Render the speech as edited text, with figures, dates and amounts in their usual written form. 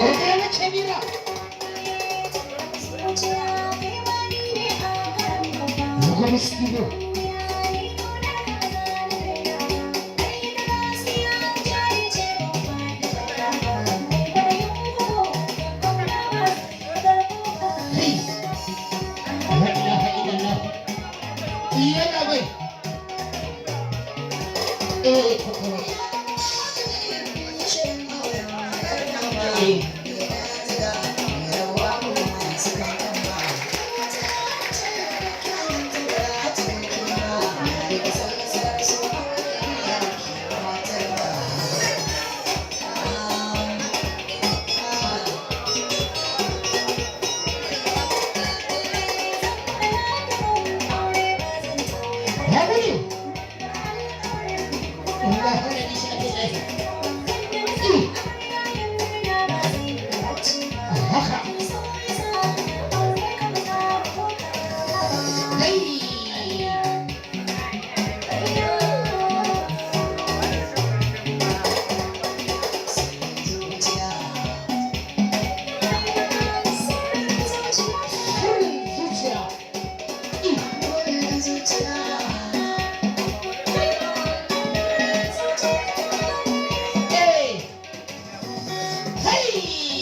Godiya na Kebira. Yogomi Studio. Hey, la ilaha illallah. Yana bai. Eh, kokoro. Eh. Ya gudu. La hawla ni sha'ati. Haka. Hey. Sirrin zuciya. Eh. Hey.